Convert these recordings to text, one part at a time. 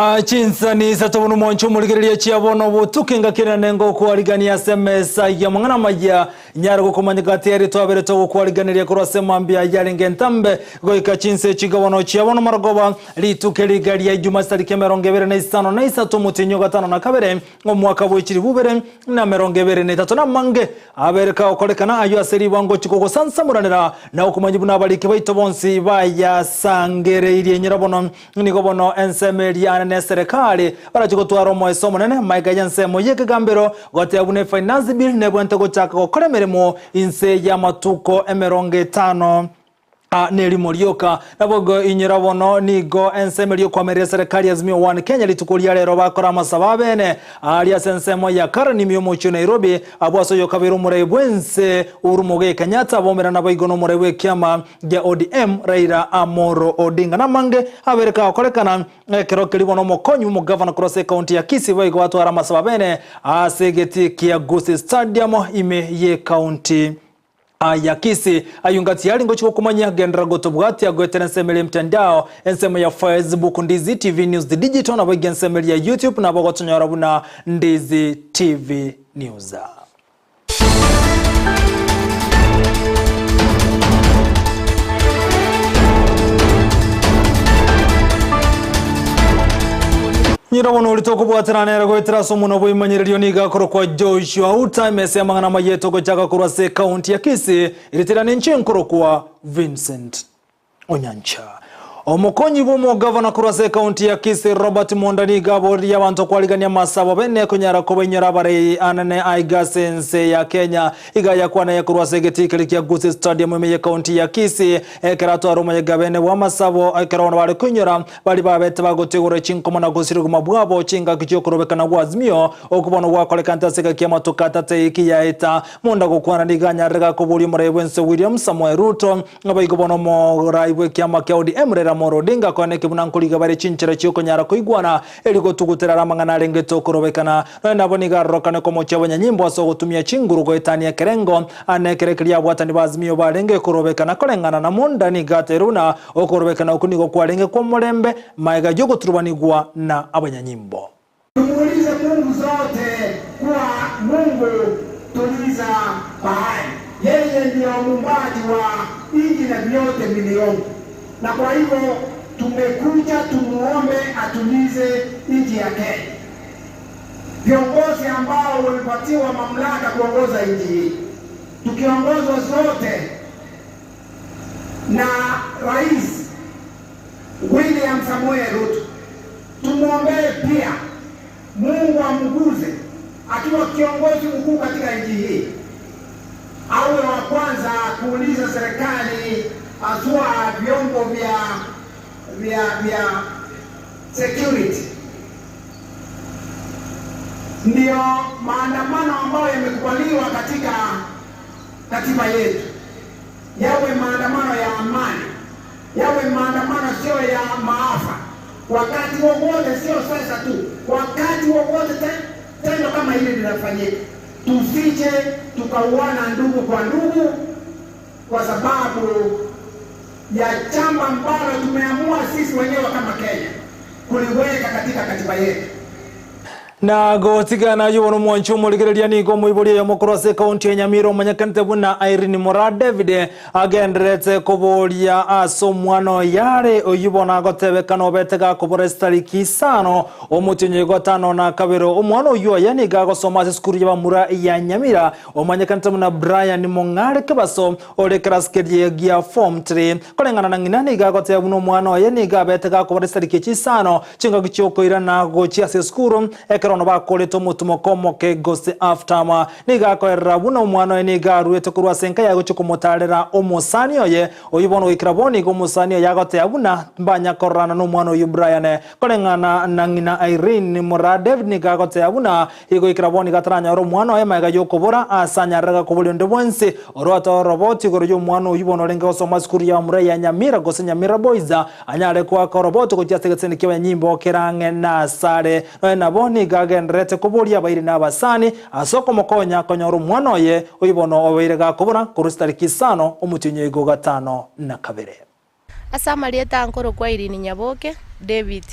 Ah, Chinsani isato buna omwancho omorigereria chia bono obotuko engaki enene ngokwarigania ase emesa y'amang'ana amaya nyare gokomanyeka tiyari twabere togokwariganeria korwa ase mambia yarenge entambe goika chinsa echi bono chia bono marogoba rituko eriga ria ijuma chitariki 23 omotienyi o gatano na kabere omwaka bwe chilifu bibere na 23 namange abere kagokorekana ayio ase ribango gochia kogosansamoranera na okomanya buna abariki baito bonsi bayasangereirie nyira bono Nigo bono ensemo eria ane neserekari barache gotwara omoeso omonene magega y'ensemo y'ekegambero goteba buna efinance bill nebwenerete gochaka gokora emeremo inse y'amatuko 50 nerimo rioka. Naboigo inyora bono nigo ensemo eria okoamereria eserekari Azimio One Kenya rituko ria rero bakora amasabo abene aria ase ensemo ya Karen ime y'omochie o Nairobi abwo ase oyokabeire omorai bwense Uhuru Muigai Kenyatta abomera naboigo nomorai bw'ekiama gia ODM Raila Amolo Odinga namange abere kagokorekana ekero keria bono omokonyi bw'omogavana korwa ase ekaunti ya Kisii boigo batware amasabo abene ase egetii kia Gusii Stadium ime y'ekaunti ya Kisii. Ayio ngati yari ngochia gokomanyia genderera gotobwatia goetera ensemo eria emtandao ensemo ya Facebook Ndizi TV News Digital naboigo ensemo eria ya YouTube nabo ogotonyora buna Ndizi TV News. Nyira bono oria tokobwatana nere goetera ase omonwa bw'ebimanyererio nigo akorokwa Joshua Uta, emesa y'amang'ana amaya etogochaka korwa ase ekaunti ya Kisii, eritera ninche nkorokwa Vincent. Onyancha. Omokonyi bw'omogavana korwa ase ekaunti ya Kisii Robert Monda nigo aboririe abanto kwarigania amasabo bene konyara kobainyora abarei anene aiga ase ense ya Kenya. Iga yakwana aye korwa ase egetii keria kia Gusii Stadium ime y'ekaunti ya Kisii ekero atware omoyega bene bw'amasabo ekero bono bare koinyora baria babete bagotigora chinkomo na gosiria obogima bwabo chingaki chi'okorobekana gwa Azimio okwo bono gwakorekanete ase egaki y'amatuko atato eyiki yaeta. Monda gokwana nigo anyarire gakoboria omorai bw'ense William Samoei Ruto Naboigo bono omorai bw'ekiama kia ODM Raila Amolo Odinga akoaneke buna nkoriga bare chinchera chi'okonyara koigwana erio gotugutera are amang'ana arengete okorobekana. Nonya nabo nigo arorokane komochia abanyanyimbo ase ogotumia chinguru goetania ekerengo ane ekero keria abwatani ba Azimio barenge korobekana koreng'ana na Monda nigo ateire buna okorobekana okwo nigo kwarenge kw'omorembe maega y'ogoturubanigwa na abanyanyimbo. Tumuulize Mungu zote kuwa Mungu tuliza bahari. Yeye ndiyo muumbaji wa nchi na vyote viliomo, na kwa hivyo tumekuja tumuombe atulize nchi ya Kenya. Viongozi ambao wamepatiwa mamlaka kuongoza nchi hii, tukiongozwa zote na Rais William Samoei Ruto, tumwombee pia Mungu amguze akiwa kiongozi mkuu katika nchi hii, awe wa kwanza kuuliza serikali haswa vyombo vya vya vya security, ndiyo maandamano ambayo yamekubaliwa katika katiba yetu yawe maandamano ya amani, yawe maandamano sio ya maafa. Wakati wowote, sio sasa tu, wakati wowote tendo kama hili linafanyika, tusije tukauana ndugu kwa ndugu, kwa sababu ya chama ambalo tumeamua sisi wenyewe kama Kenya kuliweka katika katiba yetu. Na gotigana ayio bono omwanchi omorigereria nigo omoibori oyomo korwa ase ekaunti ya Nyamira omanyekanete buna Irene Moraa David agendererete koboria ase omwana oye are oyio bono agotebekana obete gakobora esitariki isano omotienyi oyo gatano na kabere. Omwana oyio oye nigo agosoma ase esukuru y'abamura ya Nyamira omanyekanete buna Brian Mong'are Kebaso ore ekerasi keria gia form 3. Koreng'ana na ng'ina nigo agoteba buna omwana oye nigo abete gakobora esitariki echi isano Chingaki chi'okoirana gochia ase esukuru, ekero bono bakorete omotumoko omoke gose half term, nigo akoerera buna omwana oye nigo aruete korwa ase enka yaye gochia komotaarera omosani oye, oyio bono goikera bono nigo omosani oye agoteeba buna mbanya kororana nomwana oyio Brian. Koreng'ana na ng'ina Irene, moraa David nigo agoteeba buna igoikera bono igo ataranyore omwana oye magega y'okobora ase anyarire gakoboria onde bwensi orwate oroboti igoro y'omwana oyio bono orenge gosoma esukuru ya bamura ya Nyamira gose Nyamira Boys. Anyare koaka oroboto gochia ase egetende ki'abanyanyimbo kere ang'e nasare. Nonya nabo nigo agendererete koboria abairi na abasani ase okomokonya konyora omwana oye, oyio bono obeire gakobora korwa chitariki isano omotienyi oigo 52. Ase amarieta ankorokwa Irene Nyaboke David.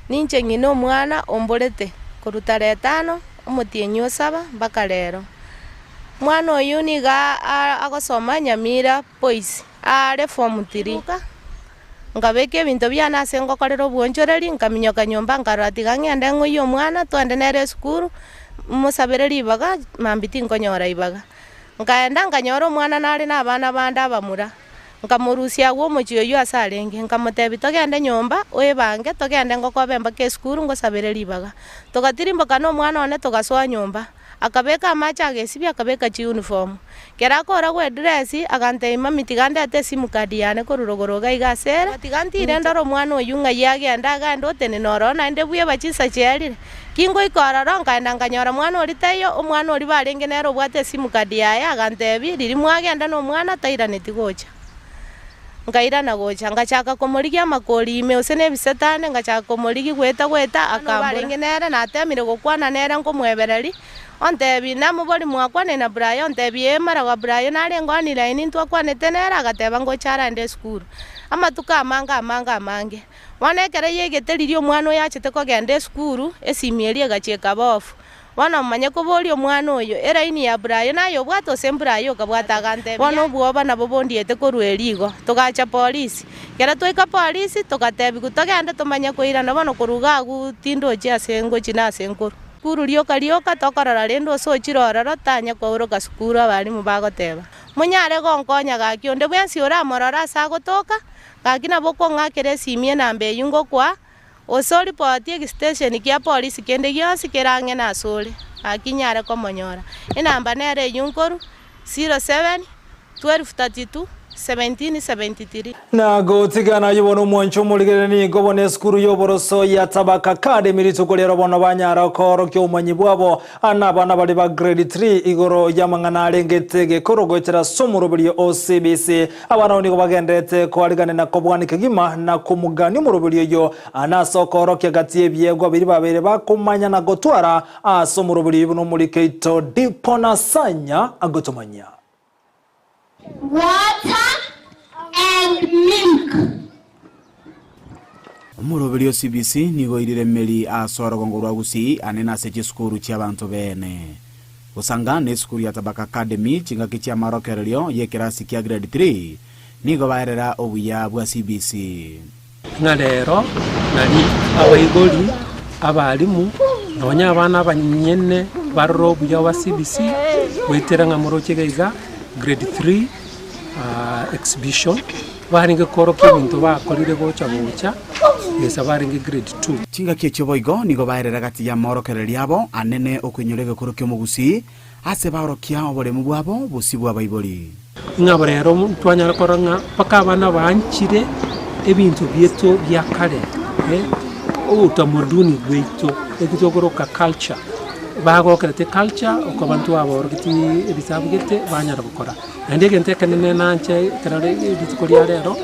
Ninche ng'ina omwana omborete korwa tarehe etano omotienyi o saba mpaka rero. Omwana oyio nigo agosoma Nyamira Boys, aare form three. Nkabeka ebinto biane ase ngokorera obwonchoreri, nkaminyoka nyomba nkarora tiga ng'ende ng'oyie omwana twende nere esukuru, mosabere ribaga, mambia tinkonyora ibaga. Nkaenda nkanyora omwana nare na abana bande abamura, nkamorusia agwo omochie oyio ase arenge, nkamotebia togende nyomba oebange togende ngokobe mpaka esukuru ngosabere ribaga. Togatirimboka na omwana one togasoa nyomba. Akabeka amache agesibia akabeka chiuniform. Kero akora gwedress agantebia mummy tiga ndete esim card yane korwa rogoro iga iga ase ere, tiga ntire ndore omwana oyio ng'ai agenda agende otenene ororo naende bweba chinsa chiarire. Ki ngoika ororo nkaenda nkanyora mwana oria taiyo, omwana oria barenge nere obwate esim card yaye agantebia riria mwagenda na omwana tairaneti gocha. Nkairana gocha, ngachaka komorigia amakori ime gose nebisetane, ngachaka komorigia goeta goeta, akambora. Barenge nere, natemire gokwana nere nkomwebereria, ontebia, Namoboria mwakwane na Brayo? Ontebia, Ee, maragoba Brayo narenge online intwakwanete nere, agateba ngocha arande esukuru. Amatuko amange amange amange. Bono ekero yaigete riria omwana oyo achete kogenda esukuru, esimi eria egachia ekaba off. Bono omanye koboria omwana oyo, Eraini ya Burayo naye obwate ose Mburayo okabwata agantebia? Bono obwoba nabo bondiete korwa erio igo. Togacha polisi. Ekero twaika polisi, togatebigwa togende tomanye koirana bono korwa iga agwo tindochi ase ngochia na ase nkorwa. Sukuru rioka rioka tokorora rende ose ochire ororo tanya kwaoroka sukuru abalimu bagoteba. Monyare gonkonya gaki onde bwensi oramorore ase agotoka, gaki nabo okong'akera esimi enamba eyio ngokoa, Gose oripotie egesitesheni kia polisi kende gionsi kere ang'e nasore, gaki nyare komonyora. Enamba nere eyio nkoru, 07 12 32 17 73. Na gotigana ayio bono omwancho omorigereria nigo bono esukuru y'oboroso ya Tabaka Academy rituko riaro bono banyara koorokia obomanyi bwabo na abana baria ba grade 3 igoro y'amang'ana arengete egekoro goetera ase omoroberio o CBC. Abana abwo nigo bagendererete koarigania na kobwania kegima na komogania omoroberio oyio, na ase okoorokia gati y'ebiegwa biria babeire bakomanya na gotwara ase omoroberio oyio buna omoriki oito Dipona Sanya agotomanyia. Water and milk. Omoroberio o CBC nigo oirire emeri ase orogongo rwa Gusii anene ase chisukuru chi'abanto beene. Gosanga nesukuru ya Tabaka Academy chingaki chi'amarokererio y'ekerasi kia grade 3 nigo baerera obuya bwa CBC. Ng'a rero nari abaibori, abalimu, nonya abana abanyene barore obuya bwa CBC, goetera ng'a moroche iga iga grade 3 exhibition, barenge koorokia ebinto bakorire gocha gocha, gesa barenge grade 2. Chingaki echio boigo nigo baerera gati y'amaorokererio abo anene okoinyora egekoro ki'omogusii, ase baorokia oboremu bwabo bosio bw'abaibori. Ng'a rero ntwanyara korora ng'a mpaka abana baanchire ebinto biaito bia kare, obotamaduni bwaito, eki tokoroka culture, bagokerete culture okoba ntwabaorogetie ebisabu gete banyara gokora. Naende egento ekenene nanche ekero rituko ria rero,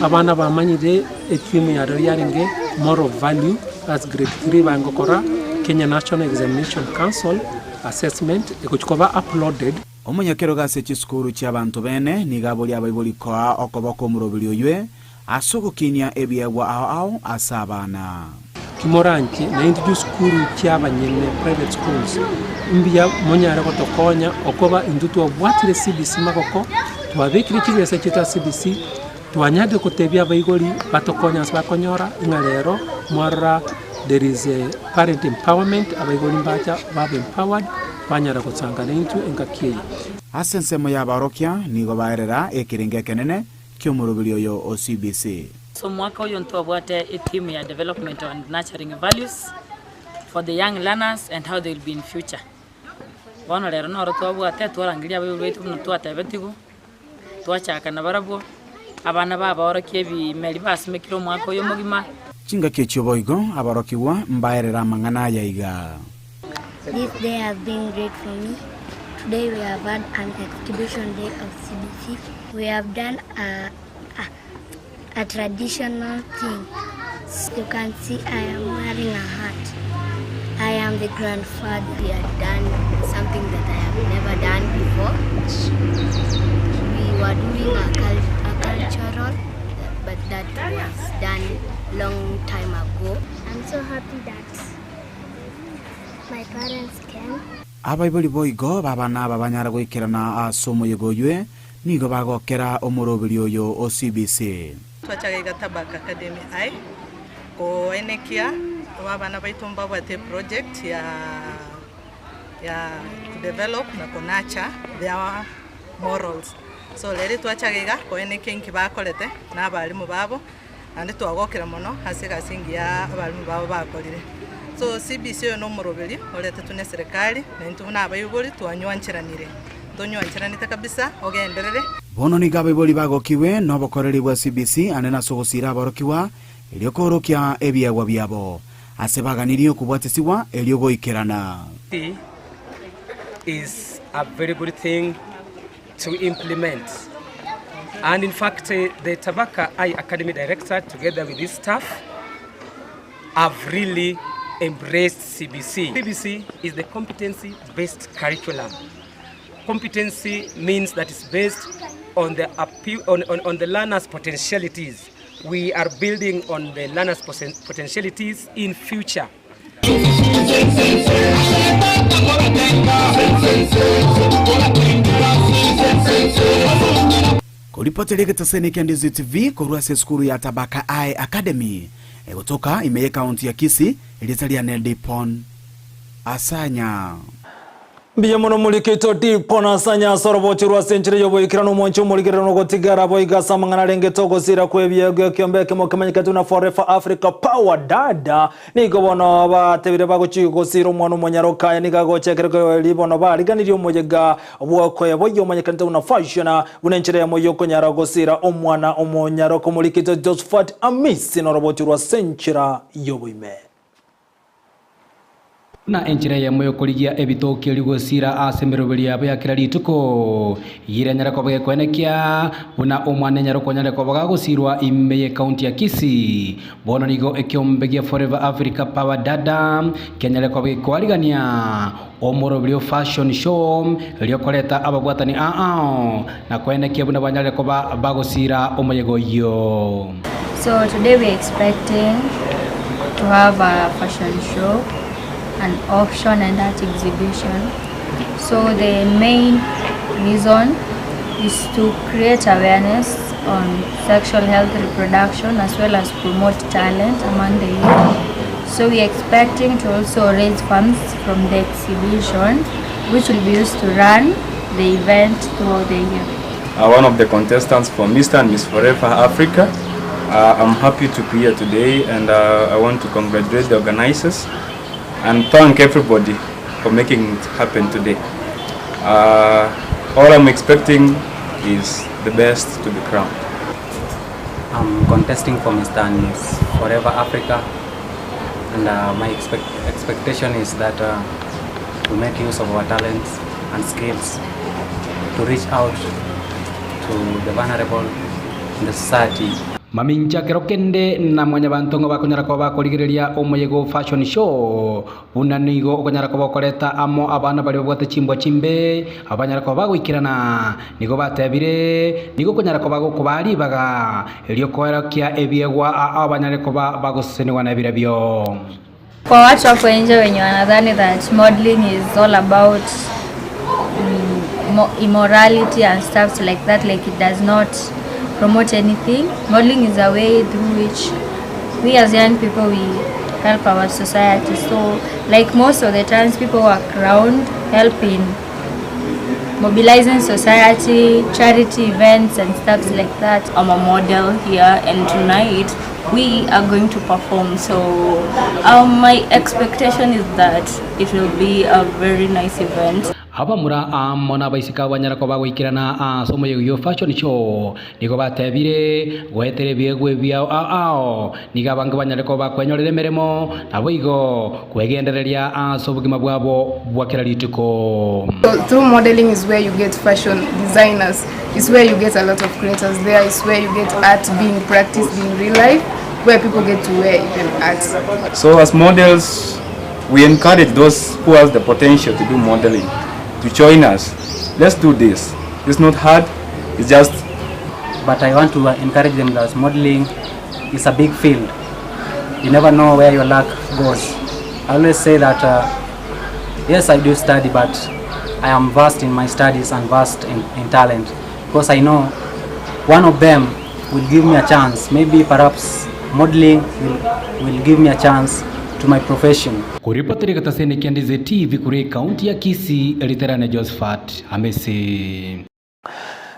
abana bamanyire etheme ya rero yarenge moral value as grade 3 bagokora Kenya National Examination Council assessment egochia koba uploaded. Omonyakerogo ase chisukuru chi'abanto bene nigo aboria abaibori koa okoboko omoroberi oywe ase ogokinia ebiegwa ao ao ase abana. Timoranche naintwe chisukuru chi'abanyene, private schools, mbuya monyare gotokonya okoba intwe twabwatire CBC magoko, twabekire chibesa chiaito ase CBC, twanyarire kotebia abaibori batokonye ase bakonyora ng'a rero mwarora there is a parent empowerment, abaibori mbacha babe empowered, banyara gosanga naintwe engaki eye. Ase ensemo y'abaorokia nigo baerera ekerengo ekenene ki'omoroberi oyo o CBC. Ase omwaka oyo ntwabwate etheme ya development and nurturing values for the young learners and how they will be in future. Bono rero noro twabwate twarangeria abaibori baito buna twatebetigwe, twachaka nabarabwo, abana babaorokia ebimeri basimekire omwaka oyo omogima. Chingaki echio boigo aborokigwa mbaerere amang'ana aya iga. This day has been great for me. Today we have had an exhibition day of CBC. We have done a, a, a traditional thing. You can see I am wearing a hat. I am the grandfather. We had done something that I have never done before. We were doing a, cul- a cultural. but that was done long time ago. I'm so happy that my parents came. Abaibori boigo b'abana aba banyare goikerana ase omoyega oywe, nigo bagokera omoroberio oyo o CBC. Twachaga iga Tabaka Academy I koenekia abana baito mbabwate eproject ya ya kudevelop na konurture their morals. So rero twachaga iga koenekia inki bakorete na abalimu babo naende twagokire mono ase egasi engiya abalimu babo bakorire. So CBC oyo na omoroberi oretetwe na eserekari na intwe buna abaibori twanywancheranire, ntonywancheranete kabisa ogenderere. Bono nigo abaibori bagokigwe nobokoreri bwa CBC anene ase ogosiira aborokigwa, erio koorokia ebiegwa biabo ase baganirie okobwatesigwa erio goikerana. Is a very good thing to implement and in fact the Tabaka I Academy director together with his staff have really embraced CBC. CBC is the competency based curriculum. Competency means that it's based on the, on, on, on the learner's potentialities. We are building on the learner's potentialities in future. Koripoteria egetaseni kia Ndizi TV korwa ase esukuru ya Tabaka I Academy egotoka ime y'ekaunti ya Kisii, erieta riane Dipon Asanya. Mbuya mono morikeito Dipon Asanya ase orobochi rwa ase enchera y'oboikeranu omwanche omorigerero nogotigara boigo ase amang'ana arengete ogosira kw'ebiegwa ekiombe ekemo kemanyekete buna Forever Africa Power Dada Nigo bono batebire bagochia gosiira omwana omonyaroka aye nigo agocha ekero keria bono bariganirie omoyega bw'okoeboyia omanyekanete buna fashion, buna enchera eyemo y'okonyara gosiira omwana omonyaroka omorikito Josephat Amisi noroboti rwa ase enchera y'oboime. Buna enchera eyemo y'okorigia ebitoki erio gosiira ase emeroberio yabo ya kera rituko, Eyio enyare koba gekoenekia buna omwana enyaroka onyare koba gagosiirwa ime y'ekaunti ya Kisii. Bono nigo ekeombe gia Forever Africa Power Dada kenyare koba gekoarigania omoroberio fashion show erio koreta ababwatani ao na koenekia buna banyare koba bagosiira omoyega oyio. So today we are expecting to have a fashion show, an auction and art exhibition. So the main reason is to create awareness on sexual health reproduction as well as promote talent among the youth. So we are expecting to also raise funds from the exhibition which will be used to run the event throughout the year. Uh, one of the contestants for Mr. and Miss Forever Africa. Uh, I'm happy to be here today and uh, I want to congratulate the organizers and thank everybody for making it happen today. Uh, all I'm expecting is the best to be crowned. I'm contesting for Mr. and Miss Forever Africa and uh, my expect expectation is that uh, we make use of our talents and skills to reach out to the vulnerable in the society. Mamincha kero kende na mwanyabanto ng'a bakonyara koba bakorigereria omoyega o fashion show buna nigo okonyara koba okoreta amo abana baria babwate chimbwa chimbe abanyara koba bagoikerana nigo batebire nigo okonyara koba gokobaa ribaga erio koerokia ebiegwa ao banyare koba bagosesenigwa nebirabio. Kwa watu hapo nje wenye wanadhani that modeling is all about immorality and stuff like that like it does not promote anything. Modeling is a way through which we as young people we help our society. So like most of the times people work around helping mobilizing society, charity events and stuff like that. I'm a model here and tonight we are going to perform so um, my expectation is that it will be a very nice event. Abamura amo nabaiseke abwo banyare koba bagoikerana ase omoyega oyio o fashion show nigo batebire goetera ebiegwa ebiao ao ao nigo abange banyare koba bakwenyorera emeremo naboigo kwegendereria ase obogima bwabo bwa kera rituko. Through modeling is where you get fashion designers, is where you get a lot of creators there, is where you get art being practiced in real life, where people get to wear even art. So as models, we encourage those who have the potential to do modeling to join us. Let's do this. It's not hard. It's just But I want to encourage them that modeling is a big field. You never know where your luck goes. I always say that uh, yes, I do study, but I am vast in my studies and vast in, in talent because I know one of them will give me a chance. Maybe perhaps modeling will, will give me a chance to my profession. Koripotera egetaseni kia Ndize TV korwa ekaunti ya Kisii, Riterane Josephat Amisi.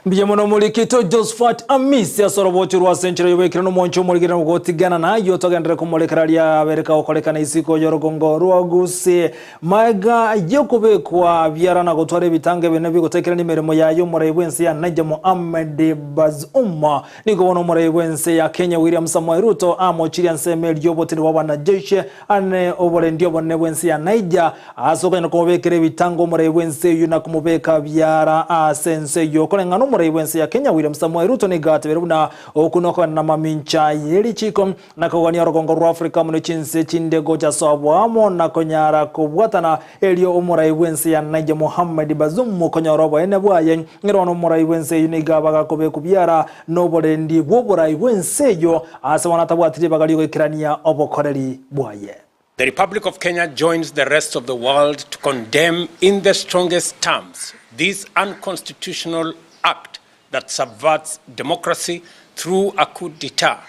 Mbuya mono omorikito Josphat Amisi ase orobocho rwa ase enchera y'oboikera nomonche omorigereri gotigana nayio togenderere komorekera aria abereka gokorekana isiko y'orogongo rwa Gusii. Magega y'okobekwa biara na gotwara ebitango ebinene bigotekerania emeremo yaye omorai bw'ense ya Niger Mohamed Bazoum nigo bono omorai bw'ense ya Kenya William Samoei Ruto amochirie ensemo eria y'obotindi bw'abanajeshi ane oborendi obonene bw'ense ya Niger Ase okonyara komobekera ebitango omorai bw'ense eyio na komobeka biara ase ense eyio. Koreng'ana omorai bw'ense ya Kenya William Samoei Ruto nigo atebire buna okwo nokogenda mamincha ye richiko na kogania orogongo rwa Africa amo ne chinse chinde gocha ase oboamo na konyara kobwatana erio omorai bw'ense ya Niger Mohamed Bazoum konyora oboene bwaye. Ere bono omorai bw'ense eyio nigo abaga kobekwa biara noborendi bw'oborai bw'ense eyio ase bono atabwati ribaga riogoikerania obokoreri bwaye. The Republic of Kenya joins the rest of the world to condemn in the strongest terms this unconstitutional act that subverts democracy through a coup d'etat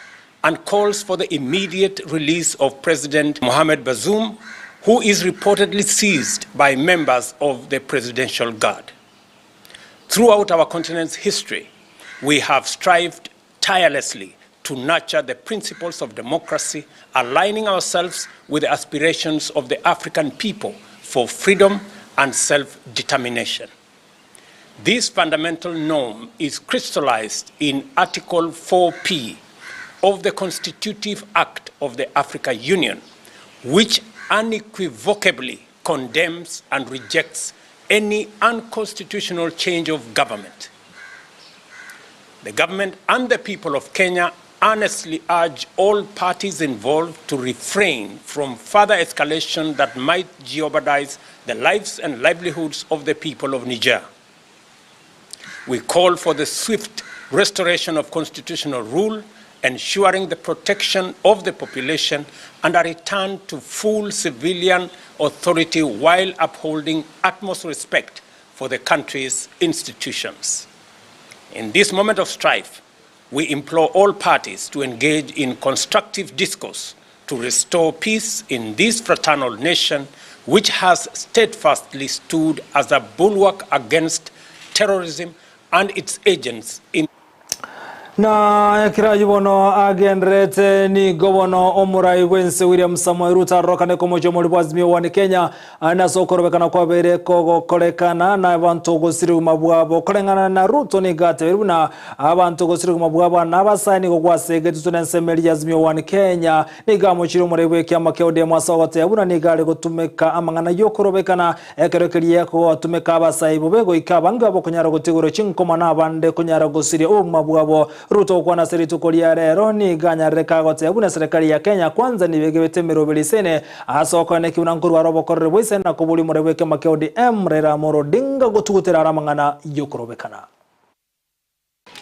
and calls for the immediate release of President Mohamed Bazoum, who is reportedly seized by members of the Presidential Guard. Throughout our continent's history, we have strived tirelessly to nurture the principles of democracy, aligning ourselves with the aspirations of the African people for freedom and self-determination. This fundamental norm is crystallized in Article 4P of the Constitutive Act of the Africa Union, which unequivocally condemns and rejects any unconstitutional change of government. The government and the people of Kenya earnestly urge all parties involved to refrain from further escalation that might jeopardize the lives and livelihoods of the people of Niger. We call for the swift restoration of constitutional rule, ensuring the protection of the population and a return to full civilian authority while upholding utmost respect for the country's institutions. In this moment of strife, we implore all parties to engage in constructive discourse to restore peace in this fraternal nation, which has steadfastly stood as a bulwark against terrorism and its agents in Na ekero ayio bono agendererete, nigo bono omorai bw'ense William Samoei Ruto arorokane komochia omori bwa Azimio One Kenya, aye nase okorobekana kwabeire kogokorekana na abanto gosiria obogima bwabo. Koreng'ana na Ruto nigo atebirie buna abanto gosiria obogima bwabo nabasae nigo gwasegetitwe nensemo eria ya Azimio One Kenya. Nigo amochirie omorai bw'ekiama kia ODM ase ogoteba buna nigo are gotumeka amang'ana y'okorobekana Ekero keria gotumeka abasae bobe goika abange babo konyara gotigorwa chinkoma na abande konyara gosiria obogima bwabo. Ruto gokwana ase rituko ria rero nigo anyarire kagoteba buna eserekari ya Kenya Kwanza nigo egebete emeroberi isene ase okoeneki buna nkorwara obokoreri bwa isene na koboria omorwai bw'ekiama kia ODM Raila Amolo Odinga gotugutera are amang'ana yokorobekana.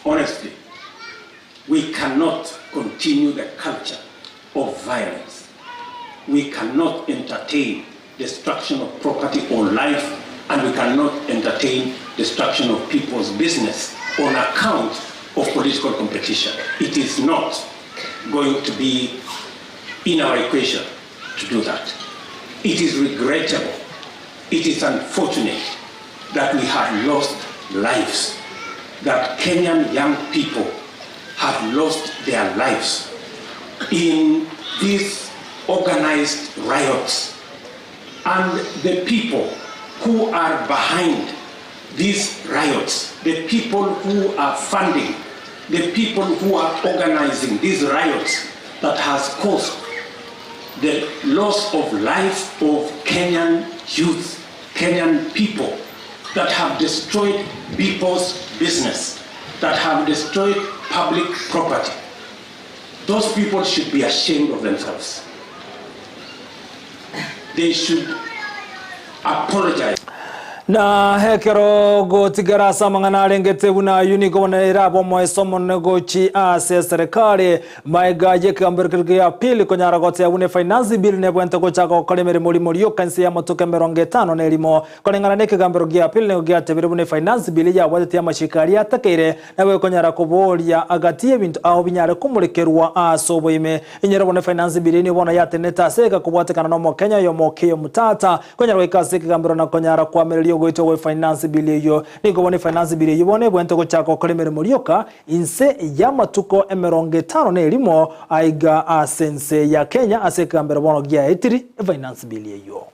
Honestly, we cannot continue the culture of violence. We cannot entertain destruction of property or life, and we cannot entertain destruction of people's business on account of political competition. It is not going to be in our equation to do that. It is regrettable. It is unfortunate that we have lost lives, that Kenyan young people have lost their lives in these organized riots. And the people who are behind these riots, the people who are funding, the people who are organizing these riots that has caused the loss of life of Kenyan youth, Kenyan people that have destroyed people's business, that have destroyed public property. Those people should be ashamed of themselves. They should apologize. Na ekero gotigara ase amang'ana arengete buna ayio nigo bono erabe omoeso omonene gochi ase eserekari. Maega y'ekegambero keria gia pili konyara goteba buna efinance bill nebwente gochaka gokora emeremo rimo rioka inse y'amatuko 51. Koreng'ana n'ekegambero gia pili nigo giatebire buna efinance bill yabwatetie amachiko aria atakeire nabo ekonyara koboria gati y'ebinto ao binyare komorekerwa ase oboime. Inyora bono efinance bill nigo bono yatenenete ase ega kobwatekana n'omokenya oyomo Okiya Omutata konyara goika ase ekegambero na konyara koamereria ogoitwa gwe finance bill eyio. Nigo bono efinance bill eyio bono ebwenerete gochaka gokora emeremo rioka inse y'amatuko 51 aiga ase ense ya Kenya ase ekegambero bono giaetiri efinance bill eyio.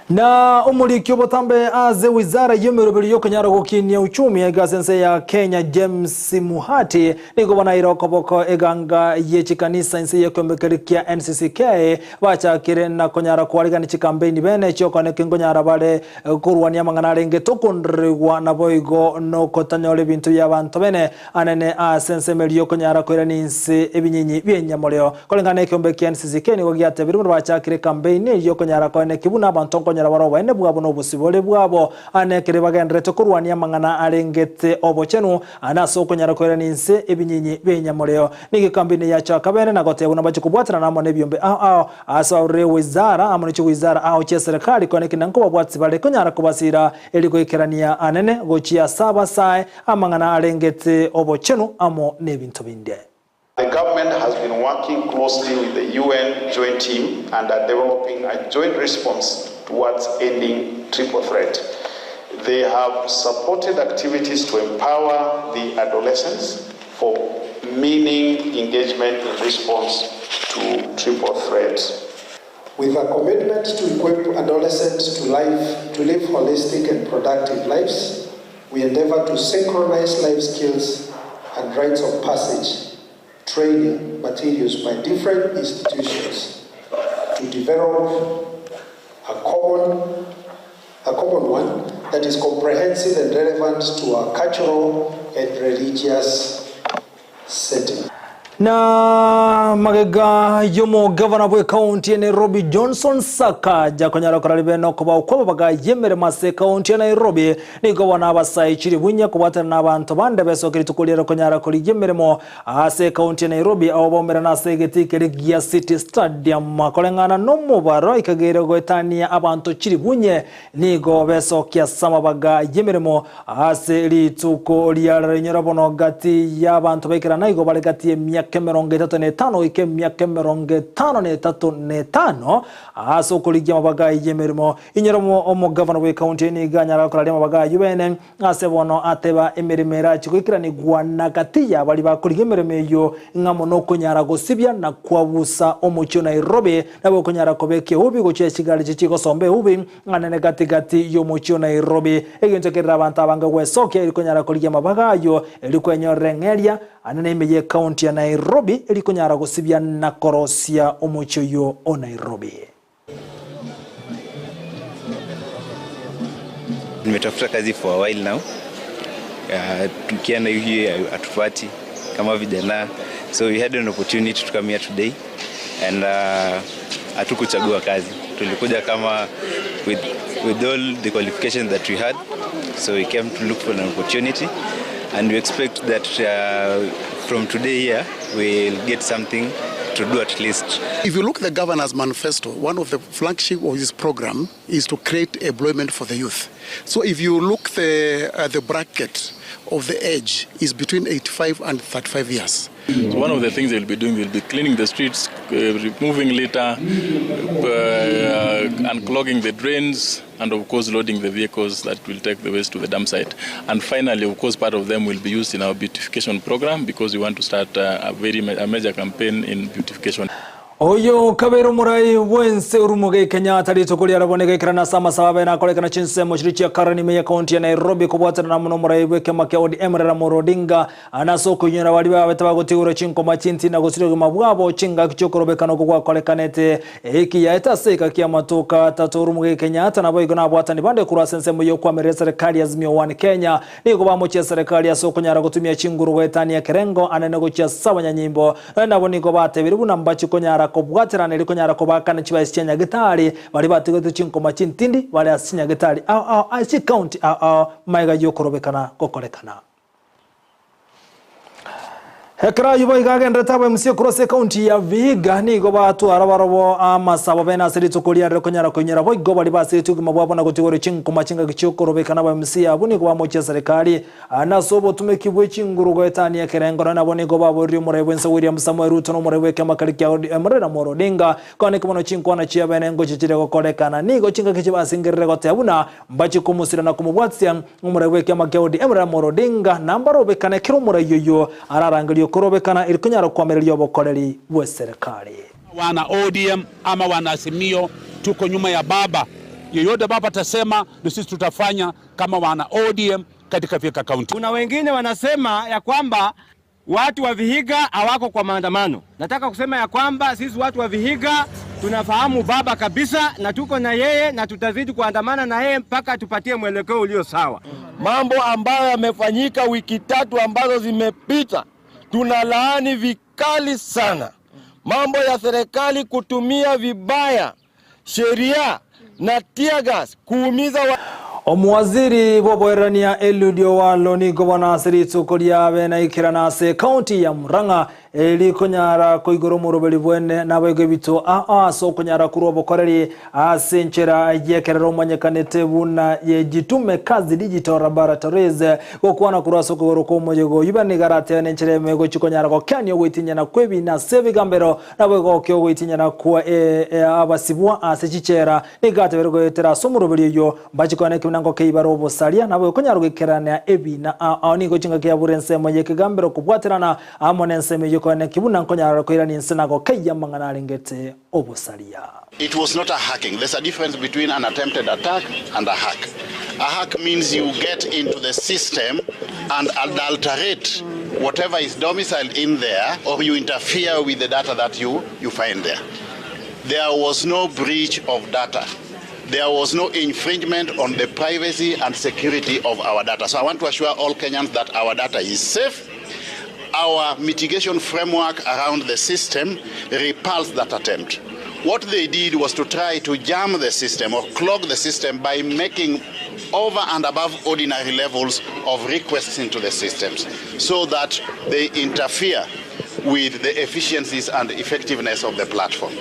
Na omoriki obotambe ase wizara y'emeroberi y'okonyara gokinia uchumi aiga ase ense ya Kenya James Muhati nigo bonaire okoboko eganga ye chikanisa inse y'ekeombe kia NCCK bachakire na konyara koarigania chikampeini bene chiokoneka nkonyara bare korwania amang'ana arenge tokonderigwa naboigo nokotanyora ebinto biabanto bene anene ase ensemo eria y'okonyara koirania inse ebinyinyi bi'enyamoreo. Koreng'ana nekeombe kia NCCK nigo giatebire buna bachakire ekampeini eria y'okonyara koeneki buna abanto nkonyora bare oboene bwabo na obosibore bwabo ane ekero bagendererete korwania amang'ana arengete obochenu ane ase okonyara koirania inse ebinyinyi bi'enyamoreo. Nigo ekampeini yachaka bene na goteba buna bache kobwatanana amo nebiombe ao ao ase ore wizara amo ne chiwizara ao chi'eserekari koeneki na nkobabwatisi bare konyara kobasira erio goikerania anene gochia ase abasae Amang'ana arengete obochenu amo n'ebinto binde. The government has been working closely with the UN joint team and are developing a joint response towards ending triple threat. They have supported activities to empower the adolescents for meaning engagement in response to triple threat. With a commitment to equip adolescents to life to live holistic and productive lives, we endeavor to synchronize life skills and rites of passage training materials by different institutions to develop a common, a common one that is comprehensive and relevant to our cultural and religious setting. Na magega y'omogavana bw'ekaunti ya Nairobi Johnson Sakaja konyara kora ribe nokobao kw'ababaga y'emeremo ase ekaunti ya Nairobi nigo bono abasae chiribunya kobwatana na abanto bande besoke rituko riare konyara korigia emeremo ase ekaunti ya Nairobi abo baumerana ase egetii keria gia City Stadium koreng'ana nomobaro ekageire goetania abanto chiribunye Nigo besokia ase amabaga y'emeremo ase rituko riarero. Inyora bono gati y'abanto baikerana igo bare gati y'emiaka 35 goika emiaka 53 na ase okorigia amabaga y'emeremo. Inyora omogavana bw'ekaunti eye nigo anyara koraria amabaga ayio bene ase bono ateba emeremo erache goikeranigwa na gati y'abaria bakorigia emeremo eyio ng'amo nokonyara gosibia na kwabusa omochie o Nairobi Nabo okonyara kobeka eubi gochia chigari echi chigosomba eubi anene gati gati y'omochie o Nairobi. Egento kerire abanto abange gwesokia eri konyara korigia amabaga ayio eri kwenyorera eng'eria anene ime y'ecounty ya Nairobi eri konyara gosibia na korosia omochie oyio o Nairobi. Nimetafuta kazi for a while now. Tukienda hivi hatupati kama vijana so we had an opportunity to come here today and hatukuchagua kazi tulikuja kama with, with all the qualifications that we had so we came to look for an opportunity and we expect that from today here we'll get something to do at least. If you look at the governor's manifesto, one of the flagship of his program is to create employment for the youth. So if you look the, the bracket of the age is between 85 and 35 years. So one of the things they'll be doing will be cleaning the streets, removing litter, unclogging the drains, and of course loading the vehicles that will take the waste to the dump site. And finally, of course, part of them will be used in our beautification program because we want to start a very a major campaign in beautification. Oyo kabeire omorai bw'ense Uhuru Muigai Kenyatta rituko riarabwo nigo aikerana ase amasabo abe nakorekana chinsemo chiria chia Karen ime y'ekaunti ya Nairobi kobwatanana amo nomorai bw'ekiama kia ODM Raila Amolo Odinga ande ase okoinyora baria babete bagotigorwa chinkoma chinti na gosiria obogima bwabo chingaki chi'okorobekana okwo gwakorekanete Eki yaete ase eka ki'amatuko atato Uhuru Muigai Kenyatta naboigo nabwatani bande korwa ase ensemo y'okwamerera eserekari ya Azimio One Kenya Nigo bamochia eserekari ase okonyara gotumia chinguru goetania ekerengo anene gochia ase abanyanyimbo, nonye nabo nigo batebirie buna mbachie konyara. kobwaterana erio konyara kobaakana chibaisi chia Nyagetari baria batigete chinkoma chintindi bare ase chinyagetari ao ao ase chikaunti ao ao magega y'okorobekana gokorekana. Ekero ayio boigo agenderete aba MC korwa ase ekaunti ya Vihiga nigo batwara barobwo amasabo bene ase rituko riarire konyara koinyora boigo baria basiretie obogima bwabo na gotigwa chinkuma chingaki chiokorobekana aba MC abwo nigo bamochia serikali nase obotumeki bwe chinguru goetania ekerengo nonya nabo nigo baboririe omorai bwense William Samoei Ruto na omorai bw'ekiama keria kia ODM Raila Amolo Odinga Kwaneka mono chinkwana chiabene ngochia chire gokorekana. Nigo chingaki chibasingerere goteba buna mbachie komosira na komobwatisia omorai bw'ekiama kia ODM Raila Amolo Odinga na mbarobekane ekero omorai oyio ararangerie okorobekana eri konyara koamereria obokoreri bw'eserekari. Wana ODM ama wana Azimio tuko nyuma ya baba, yoyote baba atasema ndio sisi tutafanya kama wana ODM katika Vihiga County. Kuna wengine wanasema ya kwamba Watu wa Vihiga hawako kwa maandamano. Nataka kusema ya kwamba sisi watu wa Vihiga tunafahamu baba kabisa na tuko na yeye na tutazidi kuandamana na yeye mpaka tupatie mwelekeo ulio sawa. Mambo ambayo yamefanyika wiki tatu ambazo zimepita, tunalaani vikali sana. Mambo ya serikali kutumia vibaya sheria na tear gas kuumiza wa Omowaziri bw'oboererania Eliud Owalo nigo bono ase rituko riabe naikerana ase ekaunti ya Murang'a eri konyara koigora omoroberi bwene naboigo ebituo ao ase okonyara korwa obokoreri ase enchera y'ekerero omanyekanete buna ye Jitume Kazi Digital Laboratories gokwana korwa ase okogoro kw'omoyega oyio bene nigo aratebe nenchera ime egochia konyara gokenia ogoitinyana kw'ebiina ase ebigambero Naboigo ogoitinyana kwa abasibwa ase chichela nigo ateberwe goetera ase omoroberi oyio, mbache koena ekeminango keibare obosaria, naboigo konyara goikerania ebiina ao ao. Nigo chingaki yabure ensemo y'ekegambero kobwaterana amo nensemo eyio koena ekebuna nkonyara koirania inse na gokeyia amang'ana arengete obosaria. It was not a hacking. There's a difference between an attempted attack and a hack. A hack means you get into the system and adulterate whatever is domiciled in there or you interfere with the data that you, you find there. There was no breach of data. There was no infringement on the privacy and security of our data. So I want to assure all Kenyans that our data is safe. Our mitigation framework around the system repulsed that attempt. What they did was to try to jam the system or clog the system by making over and above ordinary levels of requests into the systems so that they interfere with the efficiencies and effectiveness of the platform.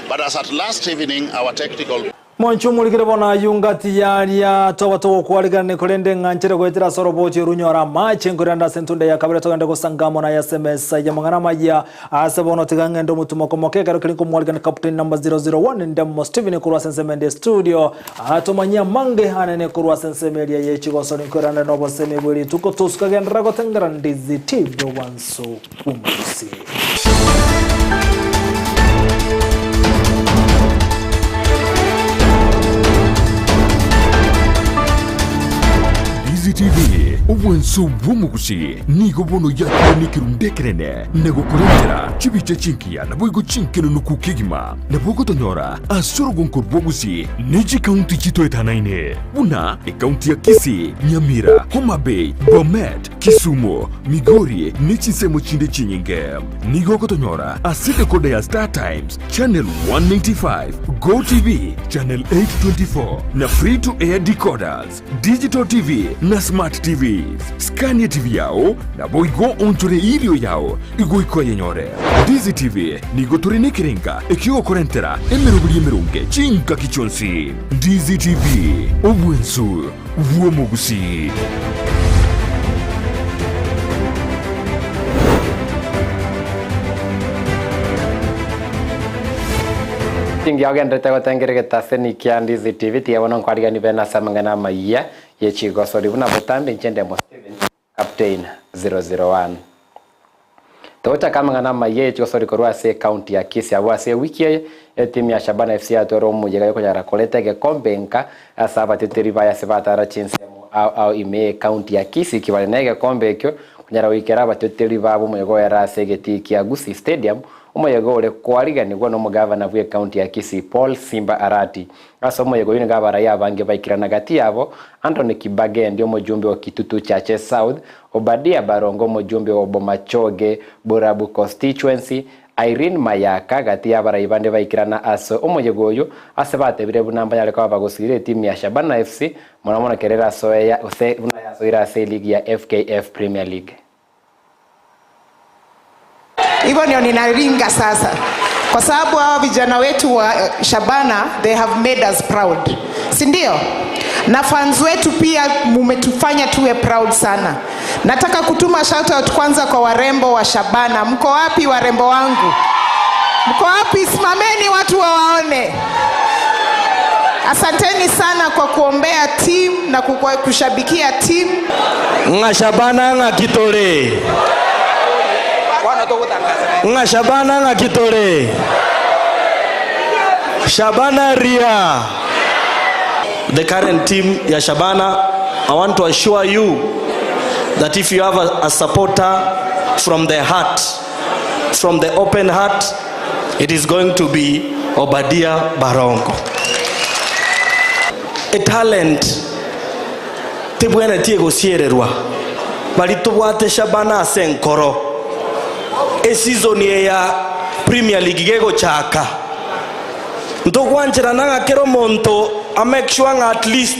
But as at last evening, our technical Mwanche omorikire bono ayio ngati yaria toba togokwarigania korende ng'a nchere goetera ase oroboti oru nyore amache nkorende ase entunda ya kabere togende gosanga amo naye ase emesa y'amang'ana amaya ase bono tiga ng'ende omotumo moke ekero keria nkomwarigania Captain number 001 Ndemo Stephen korwa ase ensemo ende studio atomanyie amange anene korwa ase ensemo eria ye chigosori nkoirane nobosemi bwe rituko tosuka genderera gotengera Ndizi TV obwansu bw'omorusi. DCTV, obwanso bw'omogusi nigo bono yakire nekerundu ekenene na gokorentera chibicha chinkiya naboigo chinkenenuku kegima. Nabo ogotonyora ase orogonko rw'ogusi ne chikaunti chitoetanaine buna ekaunti ya Kisii, Nyamira, Homa Bay, Bomet, Kisumu, Migori ne chinsemo chinde chinyinge. Nigo ogotonyora ase decoder ya Star Times, channel 195, Go TV, channel 824 na free to air decoders, digital TV na smart TVs. Scan TV yao naboigo onchore irio yao igoika oyenyore. Ndizi TV nigo tore nekerenga ekiogokorentera emeroberi emeronge chingaki chionsi. Ndizi TV, obwensu bw'omogusii. Tingia ogenderete gotengera egetaseni kia Ndizi TV, tiga bono nkwarigani bene ase amang'ana amayia ye chigosori buna botambe inche Ndemo Stephen, Captain 001. Togochaka amang'ana amayia ye chigosori korwa ase ecounty ya Kisii abwo ase ewiki eye, etimu ya Shabana FC yatware omoyega yokonyara koreta egekombe nka ase abateteri baye ase batara chinsemo ao ao ime ye ecounty ya Kisii kibare na egekombe ekio konyara goikera abateteri babo omoyega oyere ase egetii kia Gusii Stadium omoyega ore koariganigwa nomogavana bwe ecounty ya Kisii Paul Simba Arati. Ase omoyega oyio nigo abarai abange baikirana gati yabo Anthony Kibagendi omojumbe o Kitutu Chache South, Obadia Barongo omojumbe o Bomachoge Borabu Constituency, Irene Mayaka gati y'abarai bande baikirana ase omoyega oyo ase batebire buna mbanyare koba bagosira etimu ya Shabana FC mono mono ekero erasoe gose buna yasoire ase eligi ya FKF Premier League. Hivyo ndio ninaringa sasa, kwa sababu hawa vijana wetu wa Shabana they have made us proud, si ndio? Na fans wetu pia mumetufanya tuwe proud sana. Nataka kutuma shout out kwanza kwa warembo wa Shabana. Mko wapi warembo wangu? Mko wapi? Simameni watu wawaone. Asanteni sana kwa kuombea team na kukua- kushabikia team. Ng'a Shabana ng'a Kitore. Ng'a Shabana ng'a Kitore. Shabana Ria. The current team ya Shabana, I want to assure you that if you have a supporter from the heart, from the open heart, it is going to be Obadia Barongo. A talent tibwenetie gusiererwa bari tubwate Shabana ase enkoro eseason ya Premier League gegochaka ntogwancherana ng'a kero omonto amake sure ng'a at least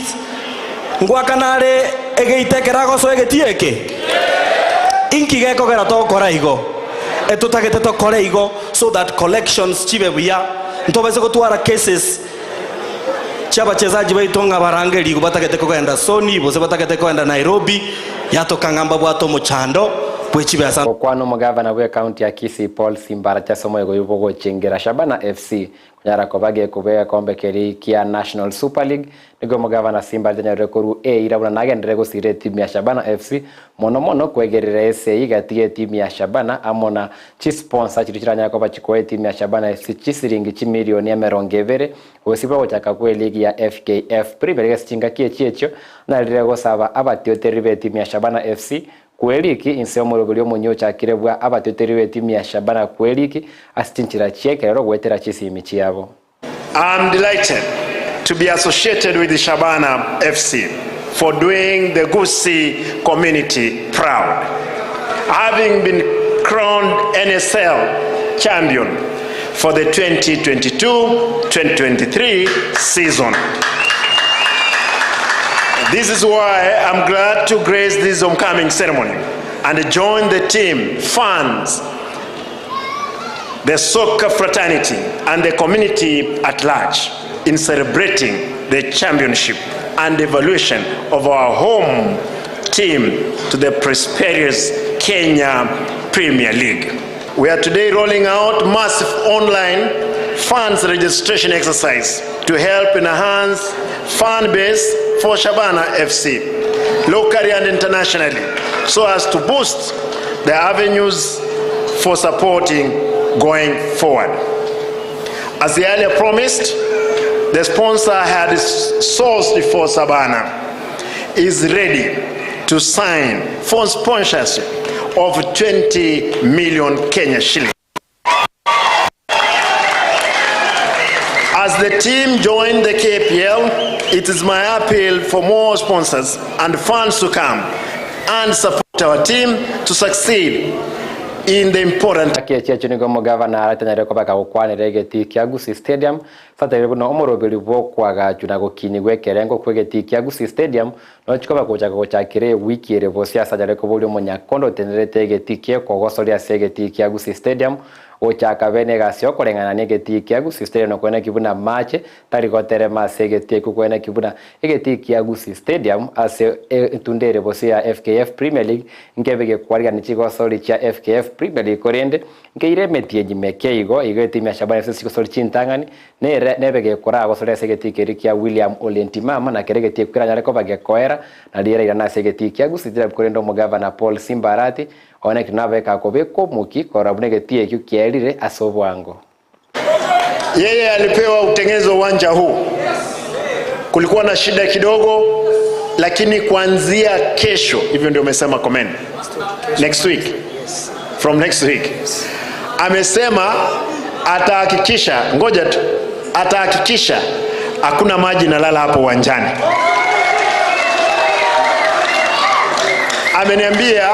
ngwakana are egeite ekero agosoa egetii eke inki gekogera togokora igo etotagete tokore igo so that collections chibe buya ntobase gotwara cases chia abachezaji baito ng'a barange erigo batagete kogenda Sony gose batagete kogenda Nairobi yatokang'a mbabwate omochando bwe chibesa. Gokwana omogavana bwe ekaunti ya Kisii Paul Simba ase omoyega oyio bw'ogochengera Shabana FC konyara koba gekobua egekombe keria kia National Super League nigo omogavana Simba atanyorire korwa eira buna nagenderere gosira etimu ya Shabana FC mono mono kwegerera esegi gati y'etimu ya Shabana amo na chisponsor chiria chiranyare koba chikoa etimu ya Shabana FC chisiringi chimilioni emerongo ebere gosibwa gochaka kwe eligi ya FKF Premier League ase chingaki echi echio narire gosaba abatiotereri b'etimu ya Shabana FC Kw'eriki inse omoroberi omonyia ochakire bwa abatiotereri b'etimu ya Shabana kw'eriki ase chinchera chi'ekerero goetera chisimi chiabo. I'm delighted to be associated with Shabana FC for doing the Gusii community proud. Having been crowned NSL champion for the 2022-2023 season. This is why I'm glad to grace this homecoming ceremony and join the team, fans, the soccer fraternity, and the community at large in celebrating the championship and evolution of our home team to the prosperous Kenya Premier League. We are today rolling out massive online fans registration exercise to help enhance fan base for Shabana FC locally and internationally so as to boost the avenues for supporting going forward. As earlier promised, the sponsor had sourced for Sabana is ready to sign for sponsorship of 20 million Kenya shillings. As the team joined the KPL, it is my appeal for more sponsors and funds to come and support our team to succeed in the important Ngaki echi echio nigo omogavana aratanyare koba kagokwanera egetii kia Gusii Stadium ase buna omoroberi bw'okoagachwa na gokinigwa ekerengo kw'egetii kia Gusii Stadium nochi koba gochaka gochakera ewiki ere bosio ase anyare koboria omonyakondo otenerete egetii ki'ekogosoria ase egetii kia Gusii Stadium Gochaka bene egasi y'okoreng'ana negetii kia Gusii Stadium na koeneki buna amache tari goterema ase egetii ekio koeneki buna egetii kia Gusii Stadium ase entunda ere bosio ya FKF Premier League nkebe gekwarigania chigosori chia FKF Premier League korende nkeire emetienyi meke igo igo etimu ya Shabana FC chigosori chintang'ani nere nebe gekoraa gosoria ase egetii keria kia William Ole Ntimama na kera egetii ekio keranyare koba gekoera nario erairane ase egetii kia Gusii Stadium korende omogavana Paul Simba Arati One ekero nabeka akobekwa omoki korora buna egetii ekio kiaerire ase obwango. Yeye alipewa utengeneze uwanja huu, kulikuwa na shida kidogo, lakini kuanzia kesho, hivyo ndio amesema comment, next week, from next week, amesema atahakikisha, ngoja tu, atahakikisha hakuna maji nalala hapo uwanjani. Ameniambia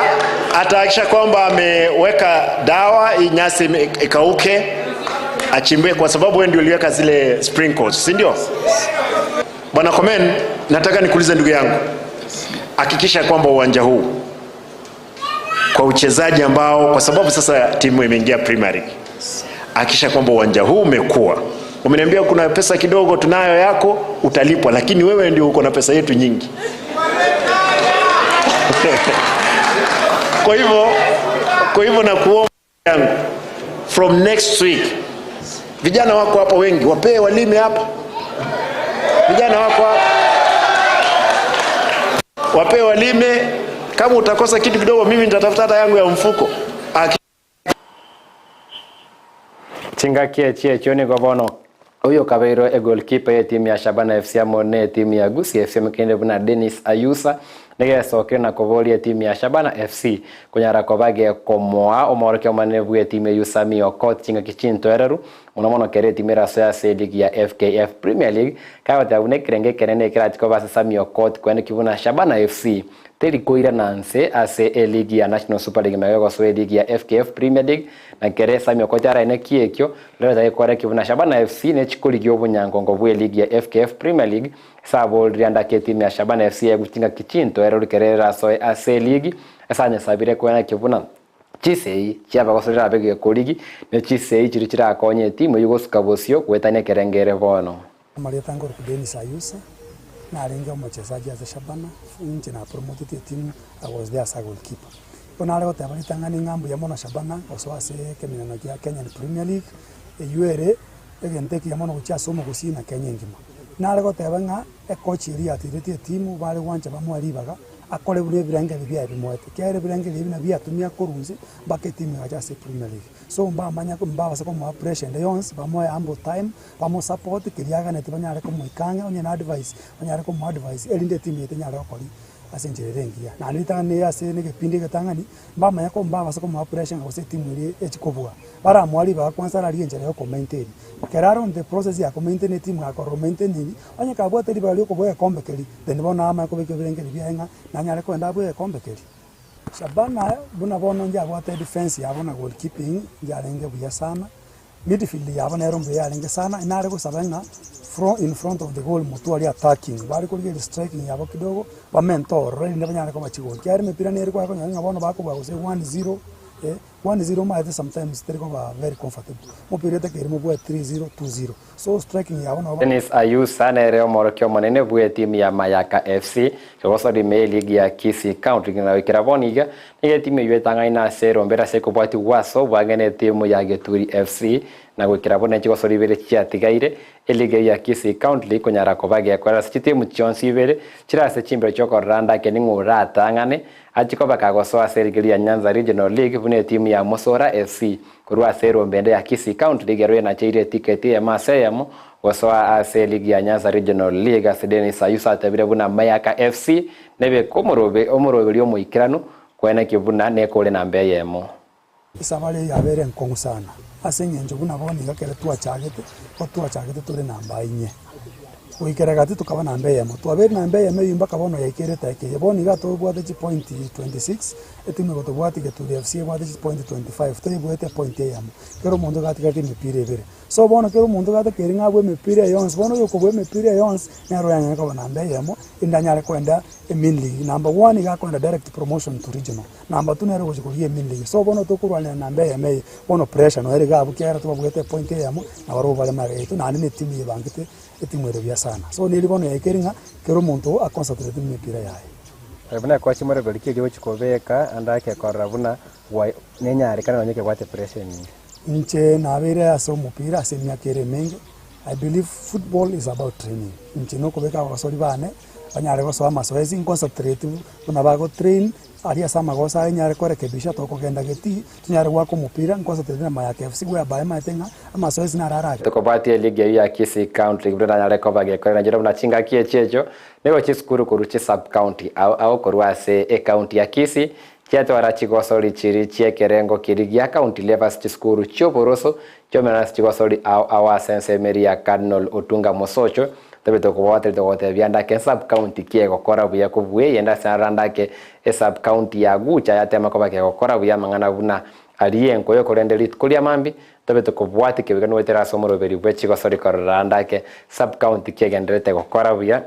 atahakikisha kwamba ameweka dawa hii nyasi ikauke, achimbue, kwa sababu wewe ndio uliweka zile sprinkles, si ndio? Bwana Komen, nataka nikuulize ndugu yangu, hakikisha kwamba uwanja huu kwa uchezaji ambao, kwa sababu sasa timu imeingia Premier League, hakikisha kwamba uwanja huu umekuwa. Umeniambia kuna pesa kidogo tunayo yako, utalipwa, lakini wewe ndio uko na pesa yetu nyingi. Kwa hivyo kwa hivyo nakuomba yangu, from next week vijana wako hapa wengi, wapee walime hapa. Vijana wako hapa, wapee walime. Kama utakosa kitu kidogo, mimi nitatafuta hata yangu ya mfuko. Chingaki echi echio nigo bono oyo kabeirwe egoalkeeper ye timu ya Shabana FC amo na etimu ya Gusii FC omokende buna Dennis Ayusa nigesokire na koboria etimu ya Shabana FC konyara koba gekomoa omorokia omonene bwa etimu eywo Sammy Okot chingaki chintoereru mono mono kere etimu erasoe ase eligi ya FKF Premier League kagoteba buna ekerenge ekenene ekerachi koba ase Sammy Okot koeneki buna Shabana FC teri koirana nse ase eligi ya National Super League mega gosoa eligi ya FKF Premier League na kere Sammy Okot araene ki ekio rero tagekora buna Shabana FC nechikorigia obonyangongo bwa eligi ya FKF Premier League saborire andake etimu ya Shabana FC egutinga kichinto ero rikere erasoe ase eligi esanyesabire koena kibuna chisei chiabagosorera abe gekorigi ne chisei chiri chirakonya etimu eywo gosuka bosio gwetania ekerengere bono. Marieta Ngorku Dennis Ayusa narenge omochezaji ase Shabana inche na promoted etimu, I was there as a goalkeeper. Bo nare goteba ritang'ani ng'a mbuya mono Shabana gosoa ase ekeminano kia Kenyan Premier League eywo ere egento ekiya mono gochia ase omogusii na Kenya engima. Nare goteba ng'a ekochi eria yatiretie etimu bare gwancha bamoe ribaga akore buna ebirengeri biaye bimoete kiagera ebirengeri ebi nabio biatumia korwa nse mpaka etimu egacha ase Premier League. So mbamanya mbabase komoa pressure ende yonsi bamoe ample time bamosupport keria aganeti banyare komoika ang'e onye na advice banyare komoa advice erinde etimu yaito enyare gokori ase enchera ere engiya. Naende ritang'ani ase na egepindi egetang'ani mbamanya ko mbabase komoa pressure ng'a gose etimu eria echi kobua. Baramoa ribaga kwanza ararie enchera ya okomaintain. Ekero are on the process ya komaintain etimu gakorora omaintainiri onye kabwate ribaga ria okobua egekombe keria then bono namanye kobeka ebirengeri biaye ng'a nanyare kogenda abue egekombe keria. Shabana buna bono njabwate defense yabo na goalkeeping njarenge buya sana midfield yabo nero mbuya yarenge sana nare gosaba ng'a in front of the goal motware attacking bare korigereria striking yabo kidogo bamente ororo erinde banyare koba chigoli kiagera emepira nere kware konyora ng'a bono bakobua gose 1-0 1-0 omanyete sometimes teri koba very comfortable mopira etakeire mobue 3-0 2-0 so striking yabo nabo. Dennis Ayusa nere omorokia omonene bw'etimu ya Mayaka FC, kegosori ime y'eligi ya Kisii County na goikera bono iga, nigo etimu eyio etang'aine ase erombera ase ekobwatigwa ase obwange n'etimu ya Geturi FC na goikera bono nechigosori ibere chiatigaire eligi eyio ya Kisii County League konyara koba gekorera ase chitimu chionsi ibere chire ase chimbero chiokorora ndake ning'o oratang'ane achie koba kagosoa ase eligi ya Nyanza Regional League buna etimu ya Mosora FC korwa ase erombe ende ya Kisii County League ero enacheire etiketi eyemo ase eyemo gosoa ase eligi ya Nyanza Regional League ase Dennis Ayuso atebire buna Mayaka FC nebeke omorobe omoroberi omoikeranu koenekia buna nekore namba eyemo. Esabari eye yabere enkong'u sana, ase eng'encho buna bono iga ekero twachagete, ko twachagete tore namba inye, goikera gati tokaba namba eyemo. Twabeire namba eyemo eywo mpaka bono yaikire edakika eye. Bono iga tobwate chipoint 26, etimu egotobwatia Geturi FC ebwate chipoint 25, toyebuete epoint eyemo. Kera omonto iga atigarete emepira ebere. So bono kera omonto gatakeire ng'a abue emepira eye yonsi, bono oyokobua emepira eye yonsi, nere oyanyare koba namba eyemo, erinde anyare koenda emain league. Number one iga akoenda direct promotion to regional. Number two nere ogochia korigia emain league. So bono tokorwanera namba eyemo eye, bono pressure noyo ere iga abwo ekiagera tobabwate epoint eyemo, nabarobwo bare magega yaito naende na etimu eyebangete, etimu ere buya sana. So neri bono yaikire ng'a kera omonto aconcentrate mumepira yaye. Buna ekochi morogori ki eria ogochia kobeka ande ake korora buna nenyarekane nonye kebwate pressure enyinge. Inche nabeire ase omopira ase emiaka ere emenge, I believe football is about training. Inche nokobeka abasori bane, banyare gosoa amasoesi, nconcentrate buna bagotrain, aria ase amagoso aye nyare korekebisha tokogenda getii, tonyare goaka omopira, nconcentrate na Mayaka FC whereby maete ng'a amasoesi naro arache. Tokobwatia eligi eyio ya Kisii County buna nanyare koba gekorera inchera buna chingaki echi echio nigo chisukuru korwa chisub county ao ao korwa ase ecounty ya Kisii Chiatwara chigosori chiri chi'ekerengo keria gia county level ase chisukuru chi'oboroso chi'omenene ase chigosori ao ao ase ensemo eria ya Cardinal Otunga Mosocho. Tobete okobwateri togotebia ndake sub county ki egokora buya kobua eyende ase aroro ndake esub county ya Gucha yatema koba kegokora buya amang'ana buna aria enkoyo korende rituko ria mambia tobete kobwatia kebiga goetera ase omoroberi bwe chigosori korora ndake sub county ki egendererete gokora buya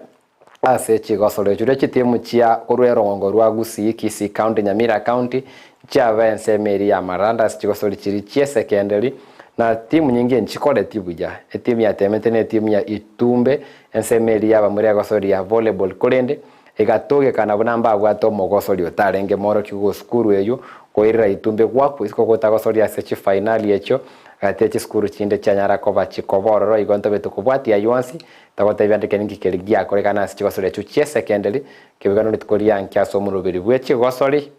ase chigosori chiria chitimu chia korwa erogongo rwa Gusii, Kisii County, Nyamira County chiaba ensemo eria ya Maranda ase chigosori chiria chie secondary na timu nyinge nchikoreti buya. Etimu yatemete ne etimu ya Itumbe ensemo eria yabamura egosori ya volleyball korende egatogekana buna mbabwate omogosori otarenge morokigwa o sukuru eyio koirera Itumbe gwakwa isiko gotagosoria ase chifainali echio gati ye chisukuru chinde chianyara koba chikoba ororo igo ntobete kobwatia ayio onsi Tagotebia ndeke ninki keria giakorekana ase chigosori echio chie secondary, kebegano rituko ria nki ase omoroberi bwe chigosori,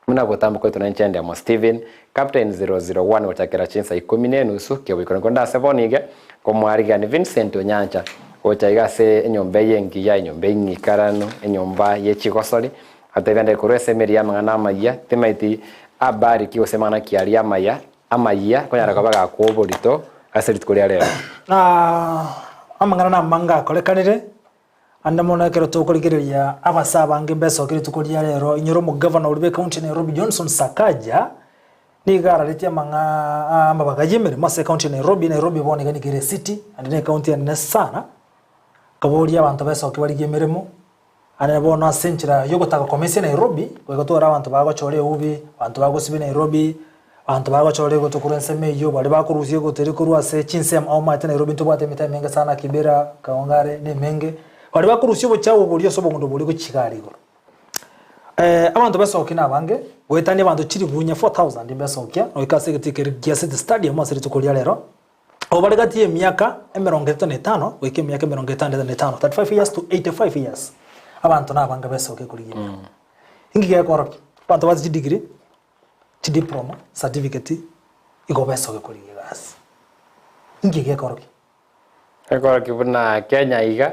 buna botambe koitwa nenche endemo Stephen, Captain 001 gochakera chinsa ikomi na enusu keboikoro nkonde ase bono iga komwarigani Vincent Onyancha gocha iga ase enyomba eye engiya enyomba eng'ikaranu enyomba ye chigosori atebia ndeke korwa ase emeri y'amang'ana amayia timaeti habari ki gose mang'ana ki aria amaya amayia konyara koba gakwa oborito ase rituko ria rero. Na amang'ana namange akorekanire, ande mono ekero tokorigereria abase abange mbesoke rituko ria rero, inyora omogavana oria bw'ecounty ya Nairobi Johnson Sakaja, nigo araretie amang'a amabaga y'emeremo ase ecounty ya Nairobi, Nairobi bono iga nigo ere ecity, naende na ecounty enene sana, akaboria abanto besoke barigie emeremo, Aye bono ase enchera y'ogotaka komesia Nairobi, goika tore abanto bagochora eubi, abanto bagosibia Nairobi, abanto bagochora egoto korwa ensemo eyio, baria bakorusia egoto eria korwa ase chinsemo omanyete Nairobi ntobwate emete emenge sana Kibera, Kawangware na emenge, baria bakorusia obochafu boria ase obogondo boria gochia chigari igoro. Abanto besokia na abange, goetania abanto chilifu onye 4000 mbesokia, goika ase egetii keria gia City Stadium ase rituko ria rero. Abwo bare gati y'emiaka emerongo etato na etano goika emiaka emerongo etandatu na etano, 35 years to 85 years, abanto nabange besoke korigia emeremo. Inki gekorokia? Abanto base chidegree, chidiploma, certificate, igo besoke korigia egasi. Inki gekorokia? Gekorokia buna Kenya iga,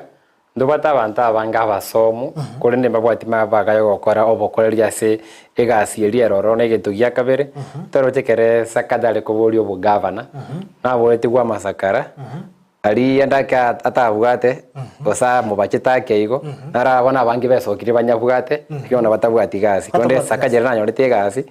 Ntobwate abanto abange abasomu, korende mbabwati mabaga y'ogokora obokoreri ase egasi eria ere ororo. Na egento gia kabere, toroche ekere Sakaja are koboria obogavana, naboretigwe amasakara, aria ndake atabwate, gose amobachete ake igo, naro abwo nabange besokirie banyabwate, lakini bono batabwati gasi. Korende Sakaja ere nanyorete egasi,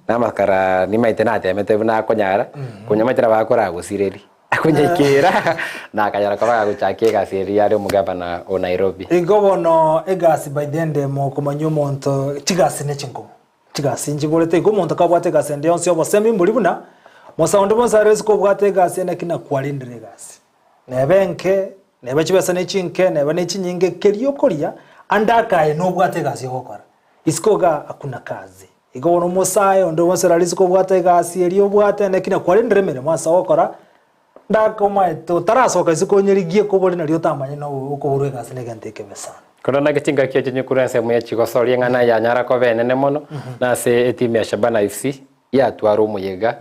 na amasakara nimaete natemete buna akonyara, konya mache nabo akoragosireria. Akonyaikera, na akanyara koba gagochakia egasi eria are omogavana o Nairobi. Igo bono egasi by the end mokomanyia omonto chigasi ne chinkumu. Chigasi nchiborete igo omonto kabwate egasi ende yonsi obosemi mbori buna mosa onde bonsi are isiko obwate egasi naki nakwarendire egasi. Nebe enke, nebe chibesa ne chinke, nebe ne chinyinge keria okoria ande akaye nobwate egasi ogokora. Isiko igaa hakuna kazi. Igo bono omosae onde bwonsi orare isiko obwate egasi eria obwate, naki nakwarendire emeremo ase ogokora, ndakomaete otarasoka isiko onyerigie kobore nario otamanye na okoborwa egasi negento ekebe sana. Korende naki chingaki echi nyekure ensemo ye chigosori eng'ana yanyara koba enene mono, na ase etimu ya Shabana FC yatwara omoyega,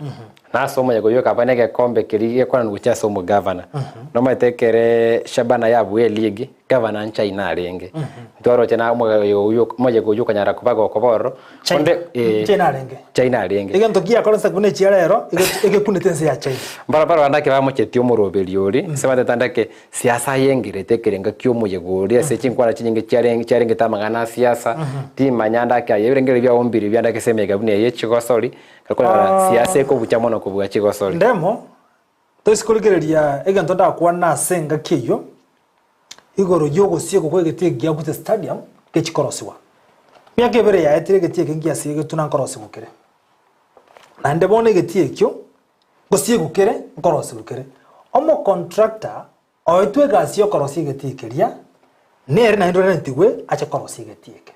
na ase omoyega oyio ekaba negekombe keria gekoenanwa gochia ase omogavana. Nomanyete ekere Shabana yabua eligi, gavana nchaina arenge. Ntwaroche na omoyega oyio omoyega oyio okonyara koba gokoba ororo, China. onde eh, China arenge. China arenge. Egento giakora nse buna echiara ero, ege- egekunete ense ya China. Mbarabaro bande ake bamochetie omoroberi oria, ase batete ande ake siasa ayengerete ekerenga kia omoyega oria ase chinkwana chinyinge chiarenge chiarengete amang'ana a siasa, timanya ande ake aye ebirengererio biao mbiri biande ake ase emeyega buna eye chigosori, ekonyora siasa ekobucha mono kobua chigosori. Ndemo, toise korigereria egento ndakwane ase engaki eyio, igoro y'ogosiekwa kw'egetii ekiya Gusii Stadium gechikorosiwa. Emiaka ebere yaetire egetii eke ngiasiegetwe na nkorosigwa kere. Naende bono egetii ekio, ngosiekwa kere, nkorosigwa kere. Omocontractor oetwe egasi y'okorosia egetii keria, nere naende orenetigwe ache korosia egetii eke.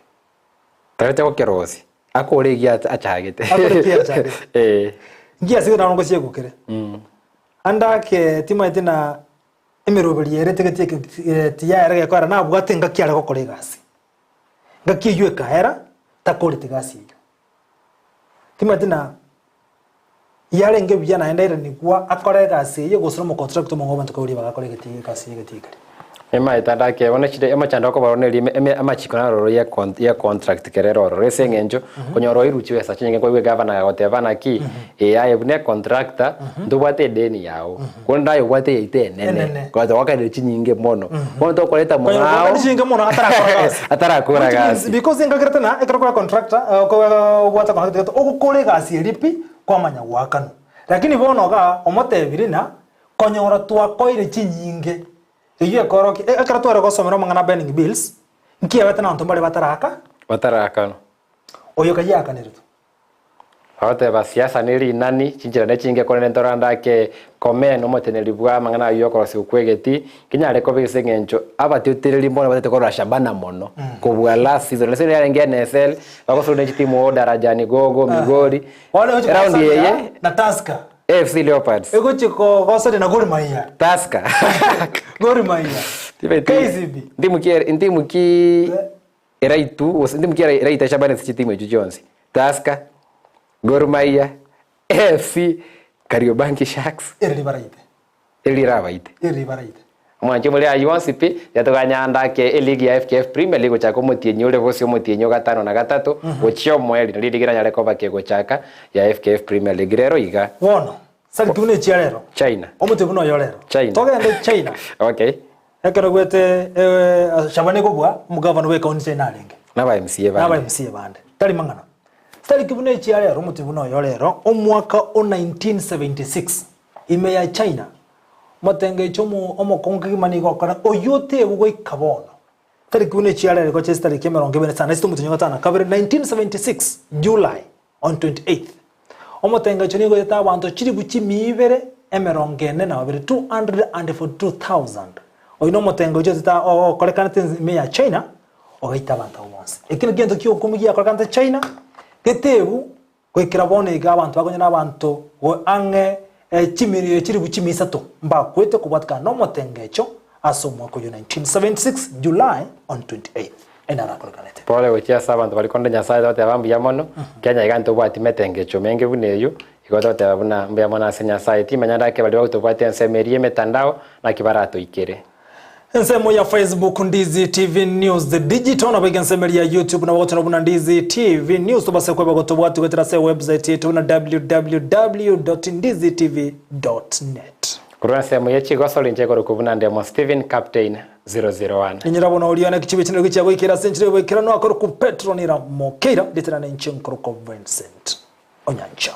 Taracha gokerosia, akore egia achagete. Akore ekia achagete. Eh. Ngiasigete nabo ngosiekwa kere. Ande ake timaeti na Emeroberi ere etegetie eke tiyayera gekoera nabwate engaki are gokora egasi. Engaki eyio ekaera takoreti gasi eyio. Timanyeti na yarenge buya naende airanigwa akore egasi eye gose nomocontractor omong'ao abanto kaboria bagakora egeti egasi ya egetii keria. Emaete ande ake bono chire emechando okobora buna eria eme amachiko naro ororo ye con ye contract kere ere ororo ase eng'encho konyora oirwe chibesa chinyinge nkoigwa egavana agagoteba naki ee aye buna econtractor ntobwate edeni yago korende aye obwate eyaito enene Enene. kwanza gwakanire chinyinge mono bono tokoreta Konyora mong'ao gwakani chinyinge mono atarakora gasi. atarakora Which means gasi. because enkagerete na ekero kore contractor obwate contract gete ogokora egasi eria pi kwamanya goakanwa. Lakini bono igaa omotebiri na konyora twakoire chinyinge Eyio ekorokia, ekero tware gosomera amang'ana a Burning Bills, nkiabete na abanto mbare bataraka. Batarakanwa. Oyo kayia akaneretwe. Bagoteba siasa ne rinani, chinchera ne chinge korende ntorande ake Komen omoteneneri bwa amang'ana ayio y'okorosigwa kw'egeti, kenyare koba ase eng'encho abatiotereri mbono batete korora Shabana mono kobua last season. Ase yarenge NSL, bagosoria ne chitimu oo Darajani Gogo, Migori. Bono egochi Eround kogosoria eye na Tusker. AFC Leopards. Egochi kogosoria na Gor Mahia. Tusker. Gor Mahia. KCB. Ntimu ki ntimu ki eraitu gose ntimu ki eraite Shabana ase chitimu echio chionsi? Tusker, Gor Mahia, AFC, Kariobangi Sharks. Eri ribaraite. Eri rirabaite. Eri ribaraite. Omwanchi omore ayio onsi pi, yatoganyanda ake eligi ya FKF Premier League gochaka omotienyi ore bosio omotienyi o gatano na gatato gochia omoerio nario eligi eranyare koba kegochaka ya FKF Premier League rero iga. Bono, Sariki buna echia rero. China. Omote buna oyo rero. China. Togende China. Okay. Ekero gwete Shabana ekobua, omogavana bwe ekaunti China arenge. Naba MCA bande. Naba MCA bande. Tari mang'ana. Sariki buna echia rero, omote buna oyo rero, omwaka o 1976, ime ya China, Omotengecho omokongu kegima nigo okora oyio otebwe goika bono. Tariki buna echiarere gocha ase tariki emerongo ebere na isano omotienyi o gatano na kabere, 1976, July on 28th. Omotengecho nigo oetete abanto chilifu chimia ibere emerongo ene na babere, 242,000. Oyio nomotengecho oetete okorekanete ime ya China, ogaita abanto abwo bonsi. Eki nakio egento kiogokumia giakorekanete China, getebu Goikera bono iga abanto bakonyora abanto ang'e chilifu chimia isato mbakwete kobwatikana nomotengecho ase omwaka oyio 1976 July on 28th ene arakorekanete. Pole gochia ase abanto baria korende Nyasae togoteba mbuya mono, Kenya iga ntobwati metengecho menge buna eyio, igo togoteba buna mbuya mono ase Nyasae. Timanya ndake baria bagotobwatia ensemo eria y'emetandao naki baratoikere. Ensemo ya Facebook Ndizi TV News Digital nabo iga ensemo eria ya YouTube nabo gochora buna Ndizi TV News tobase kweba gotobwati goetera ase website yaito buna www.ndizitv.net. Korwa ensemo ye chigosori inche korokwa buna Ndemo Stephen Captain 001. Ninyora bono oria naki chibe chindogo chia goikera ase enchera y'oboikeranu akorokwa Petro nira Mokeira ndetera nenche nkorokwa Vincent Onyancha.